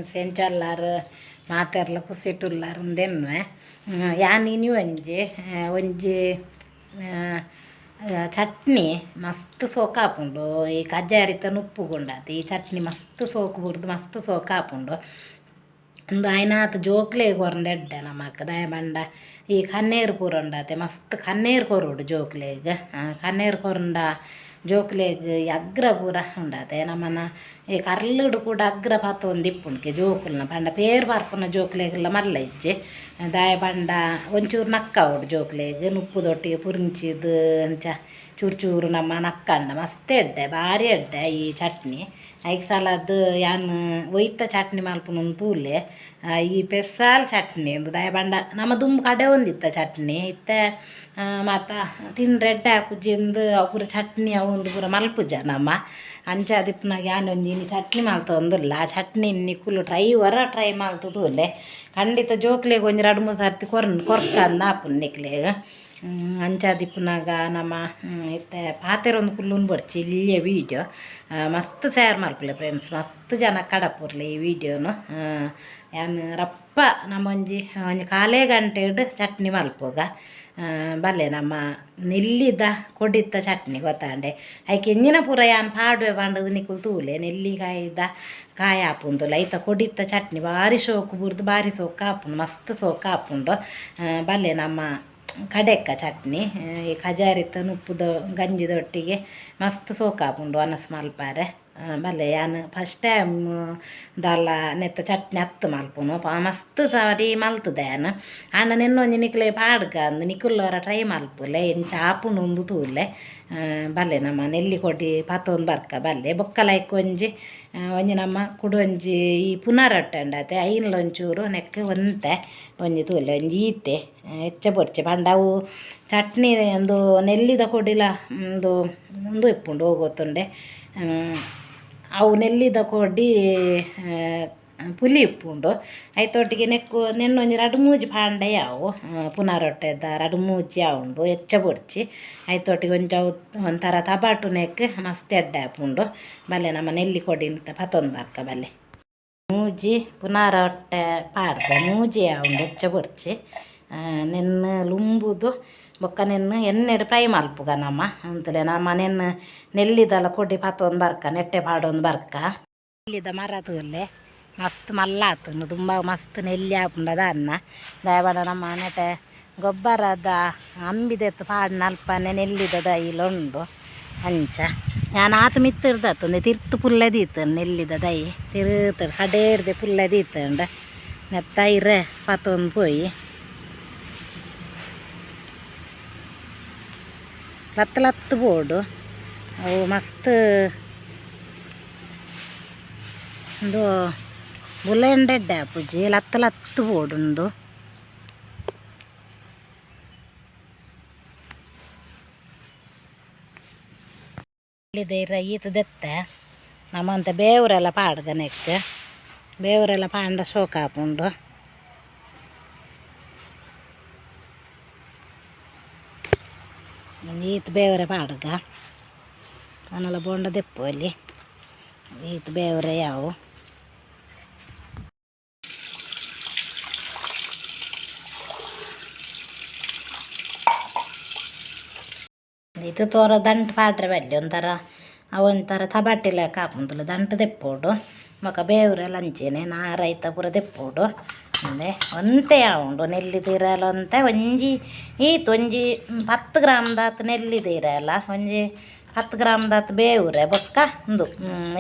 Friends ಎಂಚಲ್ಲಾರು ಮಾತೆರ್ಲ ಖುಷಿಟುಲ್ಲಾರ್ ಉಂದೆನ್ನುವೆ ಯಾನ್ ಇನಿ ಒಂಜಿ ಒಂಜಿ ಚಟ್ನಿ ಮಸ್ತ್ ಸೋಕು ಆಪುಂಡು ಈ ಕಜಾರಿತ ನುಪ್ಪು ಗುಂಡಾತ ಈ ಚಟ್ನಿ ಮಸ್ತ್ ಸೋಕು ಬುಡ್ದು ಮಸ್ತ್ ಸೋಕು ಆಪುಂಡು ಉಂದು ಆಯ್ನಾತ್ ಜೋಕ್ಲೆಗ್ ಕೊರ್ಂಡ ಎಡ್ಡೆ ನಮಕ್ ದಾಯೆ ಪಂಡ ಈ ಕಣ್ಣೇರು ಪೂರ ಉಂಡತೆ ಮಸ್ತ್ ಕಣ್ಣೇರು ಕೊರೊಡು ಜೋಕ್ಲೆಗ್ ಕಣ್ಣೇರು ಕೊರ್ಂಡ ಜೋಕ್ಲೆಗ್ ಈ ಅಗ್ರ ಪೂರ ಉಂಡತೆ ನಮನ ಈ ಕರ್ಲುಡು ಕೂಡ ಅಗ್ರ ಪತ್ತೊಂದು ಇಪ್ಪುಂಡು ಜೋಕುಲ್ನ ಪಂಡ ಪೇರ್ ಪರ್ಪುನ ಜೋಕ್ಲೆಗ್ಲ ಮಲ್ಲ ಇಜ್ಜಿ ದಾಯೆ ಪಂಡ ಒಂಚೂರು ನಕ್ಕಾವೊಡು ಜೋಕ್ಲೆಗ್ ನುಪ್ಪುದೊಟ್ಟಿಗೆ ಪುರಿಂಚಿದ್ ಅಂಚ ಚೂರು ಚೂರು ನಮ್ಮ ನಕ್ಕಂಡ ಮಸ್ತ್ ಎಡ್ಡೆ ಬಾರಿ ಎಡ್ಡೆ ಈ ಚಟ್ನಿ ಐಕ್ ಸಲಾದ್ ಯಾನ್ ಒಯ್ತ ಚಟ್ನಿ ಮಲ್ಪುನು ತೂಲೆ ಈ ಪೆಸ್ಸಾಲ್ ಚಟ್ನಿ ಉಂದು ದಾಯೆ ಪಂಡ ನಮ ದುಂಬು ಕಡೆ ಒಂದಿತ್ತ ಚಟ್ನಿ ಇತ್ತೆ ಮಾತ ತಿಂಡ್ರೆ ಎಡ್ಡೆ ಆಪುಜಿ ಅವು ಪೂರ ಚಟ್ನಿ ಅವು ಉಂದು ಪೂರ ಮಲ್ಪುಜ ನಮ ಅಂಚ ಆದಿಪ್ಪುನಗ ಯಾನ್ ಒಂಜಿ ಇನಿ ಚಟ್ನಿ ಮಲ್ತೊಂದುಲ್ಲ ಆ ಚಟ್ನಿ ನಿಕುಲು ಟ್ರೈ ಒರ ಟ್ರೈ ಮಲ್ತ್ ತೂಲೆ ಖಂಡಿತ ಜೋಕ್ಲೆಗ್ ಒಂಜಿ ರಡ್ಡ್ ಮೂಜಿ ಸರ್ತಿ ಕೊರ್ಕಂದ್ ಆಪುಂಡು ನಿಕ್ಲೆಗ್ ಅಂಚಾದಿಪ್ಪುನಗ ನಮ ಇತ್ತೆ ಪಾತೆರೊಂದು ಕುಲ್ಲುನು ಬೊಡ್ಚಿ ಎಲ್ಯ ವೀಡಿಯೋ ಮಸ್ತ್ ಶೇರ್ ಮಲ್ಪುಲೆ ಫ್ರೆಂಡ್ಸ್ ಮಸ್ತ್ ಜನ ಕಡಪುರ್ಲೆ ಈ ವೀಡಿಯೋನು ಯಾನ್ ರಪ್ಪ ನಮ ಒಂಜಿ ಒಂಜಿ ಕಾಲೇ ಗಂಟೆಡ್ ಚಟ್ನಿ ಮಲ್ಪುಗ ಬಲ್ಲೆ ನಮ್ಮ ನೆಲ್ಲಿದ ಕೊಡಿತ್ತ ಚಟ್ನಿ ಗೊತ್ತಾಂಡೆ ಐಕ್ ಎಂಜಿನ ಪೂರ ಯಾನ್ ಪಾಡುವೆ ಪಂಡದು ನಿಕುಲು ತೂಲೆ ನೆಲ್ಲಿಕಾಯಿದ ಕಾಯಿ ಆಪುಂದುಲ್ಲ ಐತ ಕೊಡಿತ್ತ ಚಟ್ನಿ ಬಾರಿ ಶೋಕು ಬುರ್ದು ಬಾರಿ ಸೋಕು ಆಪುಂಡು ಮಸ್ತ್ ಸೋಕು ಆಪುಂಡು ಬಲ್ಲೆ ನಮ್ಮ ಕಡೆಕ್ಕ ಚಟ್ನಿ ಈ ಕಜಾರಿತ್ತ ನುಪ್ಪುದ ಗಂಜಿದೊಟ್ಟಿಗೆ ಮಸ್ತ್ ಸೋಕು ಆಪುಂಡು ಒನಸ್ ಮಲ್ಪಾರೆ ಬಲ್ಲೆ ಯಾನ್ ಫಸ್ಟ್ ಟೈಮ್ ದಾಲ ನೆತ್ತ ಚಟ್ನಿ ಅತ್ತು ಮಲ್ಪುನು ಮಸ್ತ್ ಸಾರಿ ಮಲ್ತುದೆ ಯಾನ್ ಆಂಡ ನೆನ್ನೊಂಜಿ ನಿಕ್ಲೆ ಪಾಡ್ಗ ಅಂದ್ ನಿಕುಲು ಒರ ಟ್ರೈ ಮಲ್ಪುಲೆ ಎಂಚ ಆಪುಂಡು ಉಂದು ತೂಲೆ ಬಲ್ಲೆ ನಮ್ಮ ನೆಲ್ಲಿ ಕೊಡಿ ಪತ್ತೊಂದು ಬರ್ಕ ಬಲ್ಲೆ ಬೊಕ್ಕ ಲೈಕ್ ಒಂಜಿ ಒಂಜಿ ನಮ್ಮ ಕುಡೊಂಜಿ ಈ ಪುನರೊಟ್ಟೆ ಉಂಡತೆ ಐನ್ಲ ಒಂಚೂರು ನೆಕ್ಕ್ ಒಂತೆ ಒಂಜಿ ತೂಲೆ ಒಂಜಿ ಈತೆ ಹೆಚ್ಚ ಬೊಡ್ಚಿ ಪಂಡ ಅವು ಚಟ್ನಿ ಉಂದು ನೆಲ್ಲಿದ ಕೊಡಿಲ ಉಂದು ಉಂದು ಇಪ್ಪುಂಡು ಒವು ಗೊತ್ತುಂಡೆ ಅವು ನೆಲ್ಲಿದ ಕೊಡಿ ಪುಲಿ ಇಪ್ಪುಂಡು ಐತೊಟ್ಟಿಗೆ ನೆಕ್ಕು ನೆನ್ನೊಂಜಿ ರಡ್ಡ್ ಮೂಜಿ ಪಾಂಡೆ ಯಾವು ಪುನರೊಟ್ಟೆದ ರಡ್ಡ್ ಮೂಜಿ ಆವುಂಡು ಹೆಚ್ಚ ಬೊಡ್ಚಿ ಐತೊಟ್ಟಿಗೆ ಒಂಜಿ ಅವು ಒಂಥರ ತಬಾಟು ನೆಕ್ ಮಸ್ತ್ ಎಡ್ಡೆ ಆಪುಂಡು ಬಲ್ಲೆ ನಮ್ಮ ನೆಲ್ಲಿ ಕೊಡಿ ಪತ್ತೊಂದು ಬರ್ಕ ಬಲ್ಲೆ ಮೂಜಿ ಪುನರೊಟ್ಟೆ ಪಾಡ್ದೆ ಮೂಜಿ ಆವುಂಡು ಹೆಚ್ಚ ಬೊಡ್ಚಿ ನೆನ್ನ್ ಲುಂಬುದು ಬೊಕ್ಕ ನೆನ್ನ್ ಎಣ್ಣೆಡ್ ಫ್ರೈ ಮಲ್ಪುಗ ನಮ ಅಂತಲೆ ನಮ ನೆನ್ನ್ ನೆಲ್ಲಿದಲ ಕೊಡಿ ಪತ್ತೊಂದು ಬರ್ಕ ನೆಟ್ಟೆ ಪಾಡೊಂದು ಬರ್ಕ ನೆಲ್ಲಿದ ಮರ ತೂಲೆ ಮಸ್ತ್ ಮಲ್ಲ ಆತುಂಡು ತುಂಬ ಮಸ್ತ್ ನೆಲ್ಲಿ ಆಪುಂಡು ದಾನ್ನ ದಾಯೆ ಪಂಡ ನಮ್ಮ ನೆಟೆ ಗೊಬ್ಬರದ ಅಂಬಿದೆತ್ತು ಪಾಡ್ನ ಅಲ್ಪನೆ ನೆಲ್ಲಿದ ದೈಲ ಉಂಡು ಅಂಚ ಯಾನ್ ಆತ್ ಮಿತ್ತಿರ್ದತ್ತುಂದೆ ತಿರ್ತು ಪುಲ್ಲೆ ದೀತುಂಡು ನೆಲ್ಲಿದ ದೈ ತಿರುತು ಕಡೇರ್ದೆ ಪುಲ್ಲೆ ದೀತುಂಡು ನೆತ್ತ ಇರೆ ಪತ್ತೊಂದು ಪೋಯಿ ಲತ್ತ್ ಲತ್ತ್ ಬೋಡು ಅವು ಮಸ್ತ್ ಉಂದು ಬುಲೆಂಡ್ ಎಡ್ಡೆ ಆಪುಜಿ ಲತ್ತ್ ಲತ್ತ್ ಬೋಡು ಉಂದು ಇರ ಈತ್ ದೆತ್ತೆ ನಮಂತ ಬೇವುರೆಲ್ಲ ಪಾಡ್ಗ ನೆಕ್ ಬೇವುರೆಲ್ಲ ಪಾಂಡ ಶೋಕ ಆಪುಂಡು ಈತ್ ಬೇವರೆ ಪಾಡ್ಗ ನನಲ ಬೋಂಡ ದೆಪ್ಪು ಅಲ್ಲಿ ಈತ್ ಬೇವರೆ ಯಾವು ಈತ್ ತೋರ ದಂಟು ಪಾಡ್ರೆ ಬಲ್ಲಿ ಒಂಥರ ಅವು ಒಂಥರ ತಬಾಟಿ ಲೆಕ್ಕ ಆಪುಂಡುಲ್ಲ ದಂಟು ದೆಪ್ಪೊಡು ಬೊಕ ಬೇವುರೆಲ ಅಂಚೆನೆ ನಾರು ಐತ ಪೂರ ದೆಪ್ಪೊಡು ಅಂದೆ ಒಂತೆ ಆವುಂಡು ನೆಲ್ಲಿ ಒಂತೆ ಒಂಜಿ ಈತ್ ಒಂಜಿ 10 ಗ್ರಾಮ್ದಾತ್ ನೆಲ್ಲಿ ದೀರಲ ಒಂಜಿ 10 ಗ್ರಾಮ್ದಾತ್ ಬೇವುರೆ ಬೊಕ್ಕ ಉಂದು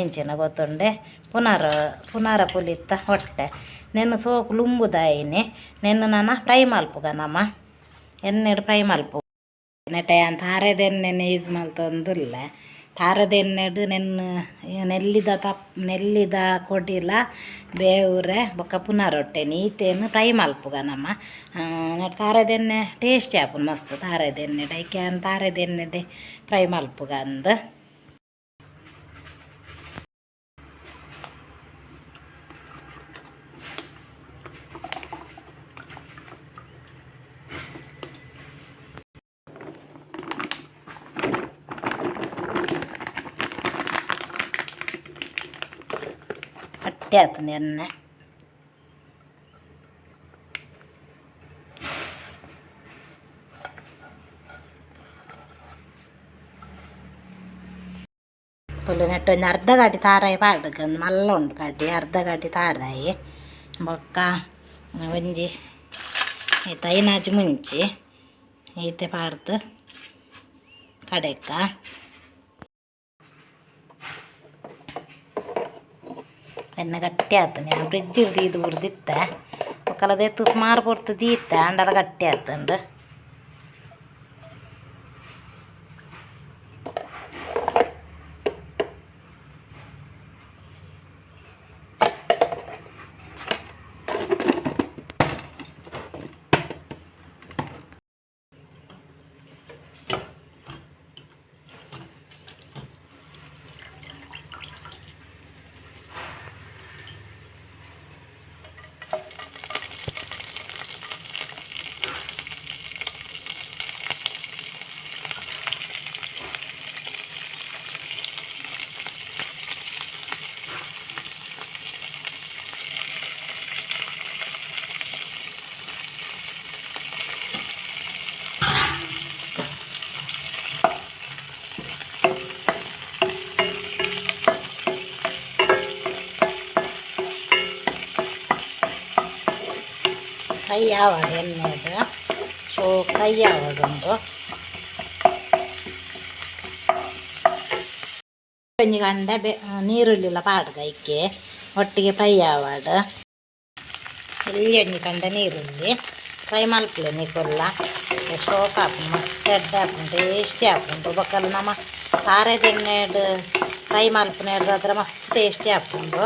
ಎಂಚಿನ ಗೊತ್ತುಂಡೆ ಪುನರ ಪುನರ ಪುಲಿತ್ತ ಹೊಟ್ಟೆ ನೆನ್ನೆ ಸೋಕು ಲುಂಬುದಾಯಿನಿ ನೆನ್ನೆ ನನ ಫ್ರೈ ಮಲ್ಪುಗ ನಮ ಎಣ್ಣೆಡ್ ಫ್ರೈ ಮಲ್ಪು ನೆಟೆ ಯಾನ್ ತಾರೆದ ಎಣ್ಣೆನೆ ಯೂಸ್ ಮಲ್ತೊಂದುಲ್ಲೆ ತಾರೆದ ಎಣ್ಣೆಡ್ ನೆನ್ನೆ ನೆಲ್ಲಿದ ತಪ್ ನೆಲ್ಲಿದ ಕೊಡಿಲ ಬೇವುರೆ ಬೊಕ್ಕ ಪುನರೊಟ್ಟೆ ಈತೇನ್ ಫ್ರೈ ಮಲ್ಪುಗ ನಮ ನೆಟ್ ತಾರೆದ ಎಣ್ಣೆ ಟೇಸ್ಟಿ ಆಪುಂಡು ಮಸ್ತ್ ತಾರೆದ ಎಣ್ಣೆಡ್ ಐಕ್ ಯಾನ್ ತಾರೆದ ಎಣ್ಣೆಡೆ ಫ್ರೈ ಮಲ್ಪುಗ ಅಂದ್ ಗಟ್ಟಿ ಆತುಂಡು ಎಣ್ಣೆ ತುಲು ನೆಟ್ಟು ಒಂಜಿ ಅರ್ಧ ಗಾಟಿ ತಾರಾಯಿ ಪಾಡ್ಗ ಮಲ್ಲ ಉಂಡು ಗಾಟಿ ಅರ್ಧ ಗಾಟಿ ತಾರಾಯಿ ಬೊಕ್ಕ ಒಂಜಿ ಈತ ಐನಾಜಿ ಮುಂಚಿ ಈತೆ ಪಾಡ್ದು ಕಡೆಕ್ಕ ಎಣ್ಣೆ ಗಟ್ಟಿ ಆತನೆ ಫ್ರಿಜ್ ದೀದು ಬುಡ್ದಿತ್ತೆ ಬೊಕ್ಕಲದೆತ್ತು ಸುಮಾರು ಪೊರ್ತು ದೀತೆ ಆಂಡಲ ಗಟ್ಟಿ ಆತುಂಡು. ಫ್ರೈ ಆವಡ್ ಎಣ್ಣೆಡ್ ಸೊ ಫ್ರೈ ಆವಡುಂಡು. ಒಂಜಿ ಗಂಡೆ ಬೆ ನೀರುಳ್ಳಿಲ ಪಾಡ್ಗ ಐಕೆ ಒಟ್ಟಿಗೆ ಫ್ರೈ ಆವಡ್. ಎಲ್ಯ ಒಂಜಿ ಕಂಡೆ ನೀರುಳ್ಳಿ ಫ್ರೈ ಮಲ್ಪುಲೆ ನಿಕುಲ್ಲ ಶೋಕ್ ಆಪುಂಡು ಮಸ್ತ್ ಎಡ್ಡೆ ಆಪುಂಡು ಟೇಸ್ಟಿ ಆಪುಂಡು. ಬೊಕ್ಕ ನಮ ತಾರೆದ ಎಣ್ಣೆಡ್ ಫ್ರೈ ಮಲ್ಪುನೆಡ್ದಾತ್ರ ಮಸ್ತ್ ಟೇಸ್ಟಿ ಆಪುಂಡು.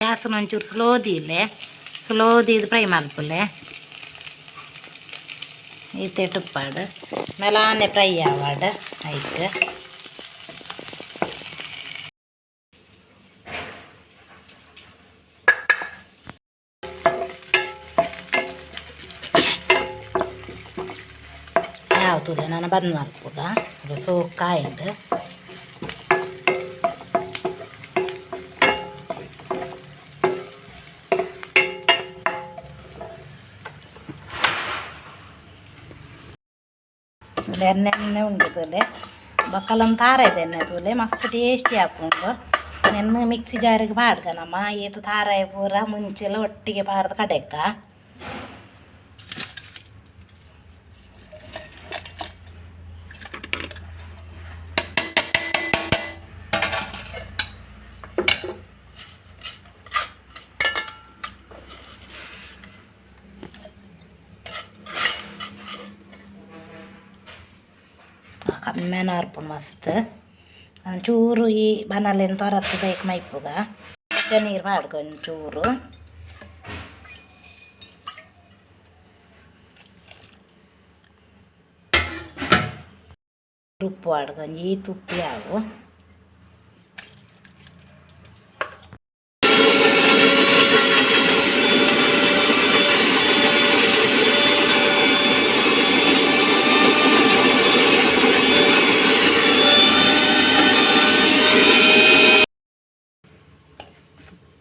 ಗ್ಯಾಸ್ ಒಂಚೂರು ಸ್ಲೋ ದೀಲೆ, ಸ್ಲೋ ದೀದ್ ಫ್ರೈ ಮಲ್ಪುಲೆ. ಈತೆ ಉಪ್ಪಾಡು ಮೆಲಾನೆ ಫ್ರೈ ಆವಡ್ ಐಕ್. ಯಾವ ತೂಲೆ ನಾನು ಬಂದ್ ಮಲ್ಪುಗ ಅದು ಸೋಕಾಯ್ದು. ಎಣ್ಣೆ ಎಣ್ಣೆ ಉಂಡು ತೂಲೆ ಬೊಕ್ಕಲೊಂದು ತಾರಾಯ್ದ ಎಣ್ಣೆ ತೂಲೆ ಮಸ್ತ್ ಟೇಸ್ಟಿ ಆಪುಂಡು. ನೆನ್ನೆ ಮಿಕ್ಸಿ ಜಾರಿಗೆ ಪಾಡ್ಗ ನಮ ಏತ್ ತಾರಾಯಿ ಪೂರ ಮುಂಚೆಲ ಒಟ್ಟಿಗೆ ಪಾಡ್ದು ಕಡೆಕ್ಕ. ಕಮ್ಮೆನ ಆರ್ಪುಂಡು ಮಸ್ತ್. ಚೂರು ಈ ಬನಲೆನ್ ತೊರತ್ತದ ಐಕ್ ಮೈಪುಗ ನೀರು ಪಾಡ್ಗ ಒಂಚೂರು. ಉಪ್ಪು ಪಾಡ್ಗ ಒಂಜಿ ಈತ್ ಉಪ್ಪು ಯಾವು.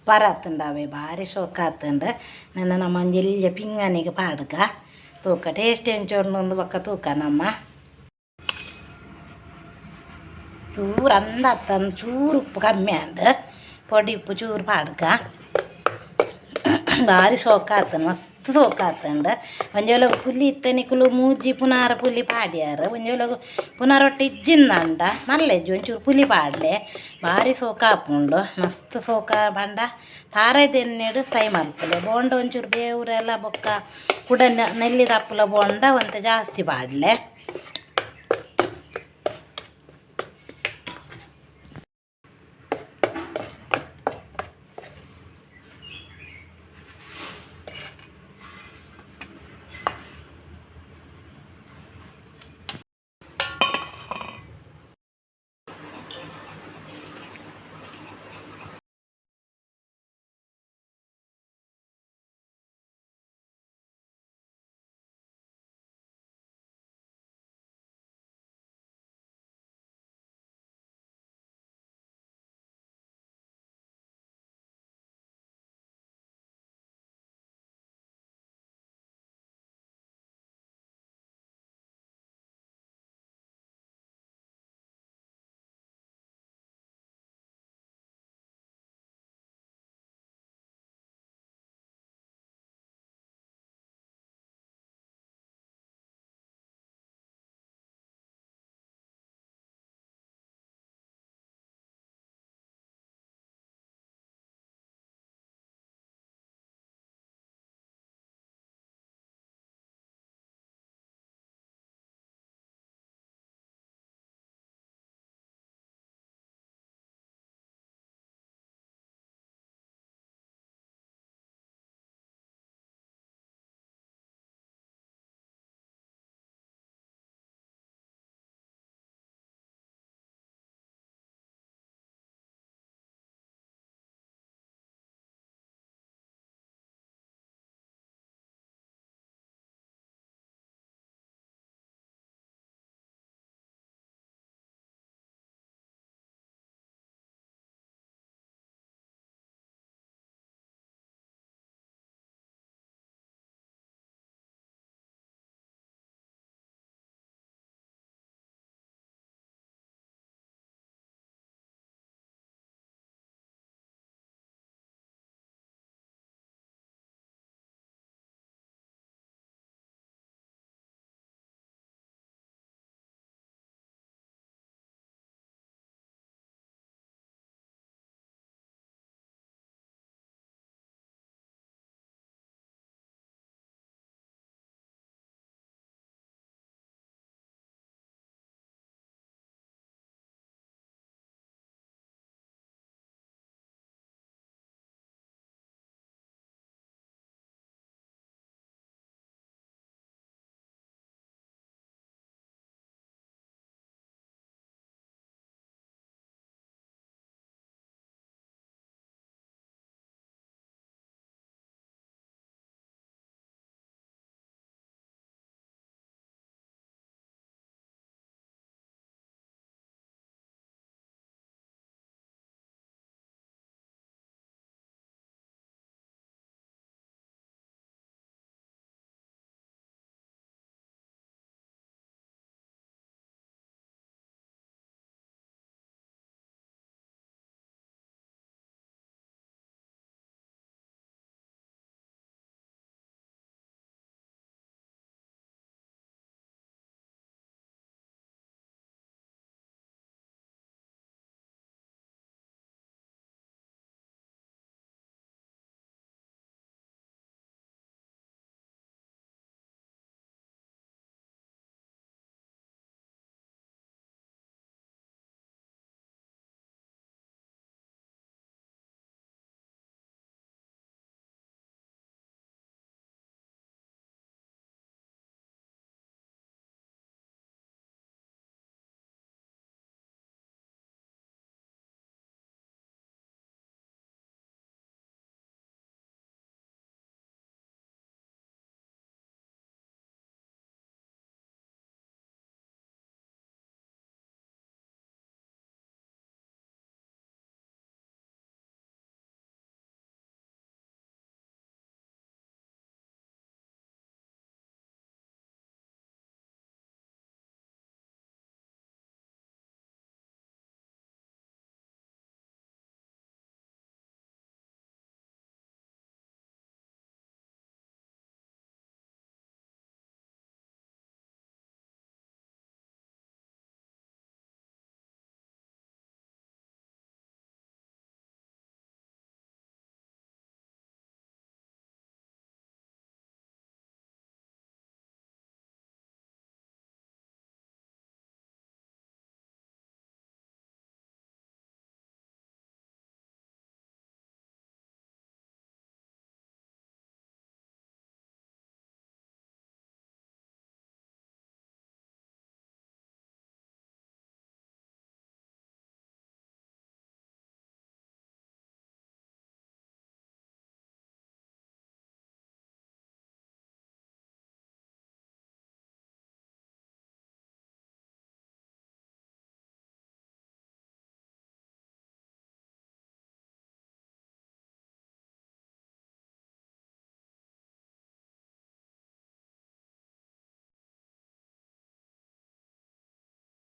ಸೂಪರ್ ಆತುಂಡು ಅವೆ ಭಾರಿ ಶೋಕ್ ಆತುಂಡು. ನೆನ್ನ ನಮ ಒಂಜಿ ಎಲ್ಯ ಪಿಂಗಾಣಿಗ್ ಪಾಡ್ಗ ತೂಕ ಟೇಸ್ಟ್ ಎಂಚ ಉಂಡು ಬೊಕ್ಕ ತೂಕ ನಮ್ಮ. ಚೂರು ಅಂದತ್ತಂದು ಚೂರು ಉಪ್ಪು ಕಮ್ಮಿ ಆಂಡ್ ಪೊಡಿ ಉಪ್ಪು ಚೂರು ಪಾಡ್ಗ. ಭಾರಿ ಶೋಕ್ ಆತುಂಡು ಮಸ್ತ್ ಶೋಕ್ ಆತುಂಡು. ಒಂಜಿ ವೇಳೆ ಪುಲಿ ಇತ್ತೆ ನಿಕುಲು ಮೂಜಿ ಪುನಾರ ಪುಲಿ ಪಾಡ್ಯಾರ್. ಒಂಜಿ ವೇಳೆ ಪುನಾರ ಒಟ್ಟು ಇಜ್ಜಿಂದಾಂಡ ಮಲ್ಲೆಜ್ಜಿ ಒಂಚೂರು ಪುಲಿ ಪಾಡ್ಲೆ ಭಾರಿ ಸೋಕ ಆಪುಂಡು ಮಸ್ತ್ ಸೋಕ. ಪಂಡ ತಾರಾಯ್ದ ಎಣ್ಣೆಡ್ ಫ್ರೈ ಮಲ್ಪುಲೆ. ಬೋಂಡ ಒಂಚೂರು ಬೇವುರೆಲ್ಲ ಬೊಕ್ಕ ಕುಡ ನೆಲ್ಲಿ ದಪ್ಪುಲ ಬೋಂಡ ಒಂತೆ ಜಾಸ್ತಿ ಪಾಡ್ಲೆ.